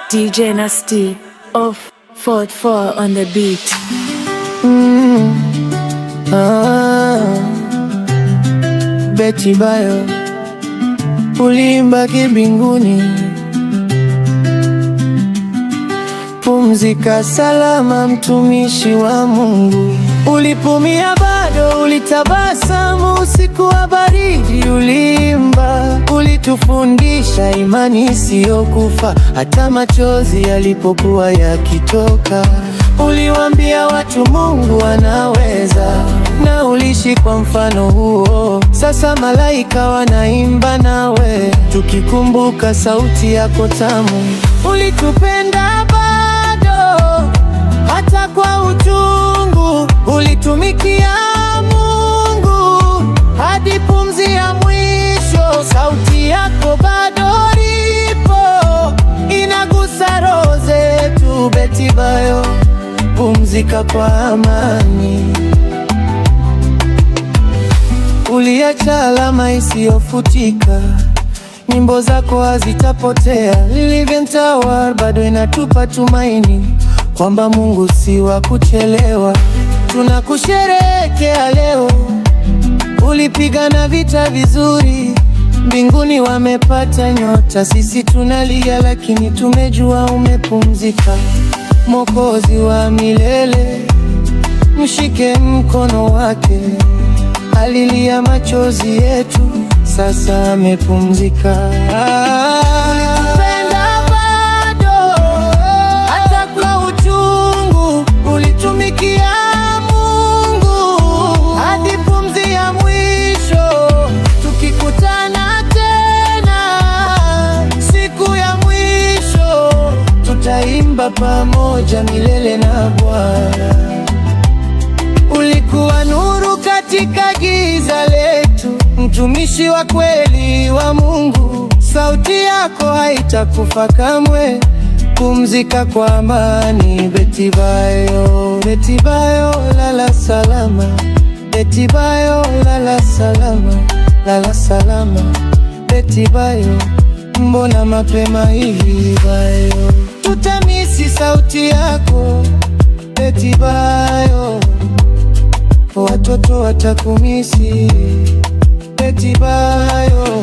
DJ Nasty off 44 on the beat. Betty Bayo, uliimba kimbinguni. Pumzika salama mtumishi wa Mungu. Ulipumia bado ulitabasamu, usiku wa baridi uliimba. Ulitufundisha imani isiyokufa, hata machozi yalipokuwa yakitoka. Uliwaambia watu Mungu anaweza, na uliishi kwa mfano huo. Sasa malaika wanaimba nawe, tukikumbuka sauti yako tamu. Ulitupenda bado hata kwa uchungu, ulitumikia Mungu hadi pumzi ya mwisho. Sauti yako bado ipo, inagusa roho zetu. Betty Bayo, pumzika kwa amani. Uliacha alama isiyofutika, nyimbo zako hazitapotea. Living Tower bado inatupa tumaini kwamba Mungu si wa kuchelewa. Tunakusherehekea leo, ulipigana vita vizuri, mbinguni wamepata nyota. Sisi tunalia lakini tumejua umepumzika. Mwokozi wa milele, mshike mkono wake. Alilia machozi yetu, sasa amepumzika. Ulitupenda bado hata kwa uchungu, ulitumikia Mungu hadi pumzi ya mwisho. Tukikutana tena siku ya mwisho, tutaimba pamoja milele na Bwana. Ulikuwa nuru katika giza letu, mtumishi wa kweli wa Mungu. Sauti yako haitakufa kamwe, pumzika kwa amani. Betty Bayo, Betty Bayo, lala salama. Betty Bayo, lala salama, lala salama. Betty Bayo, mbona mapema hivi Bayo? Tutamisi sauti yako Betty Bayo, watoto watakumisi Betty Bayo.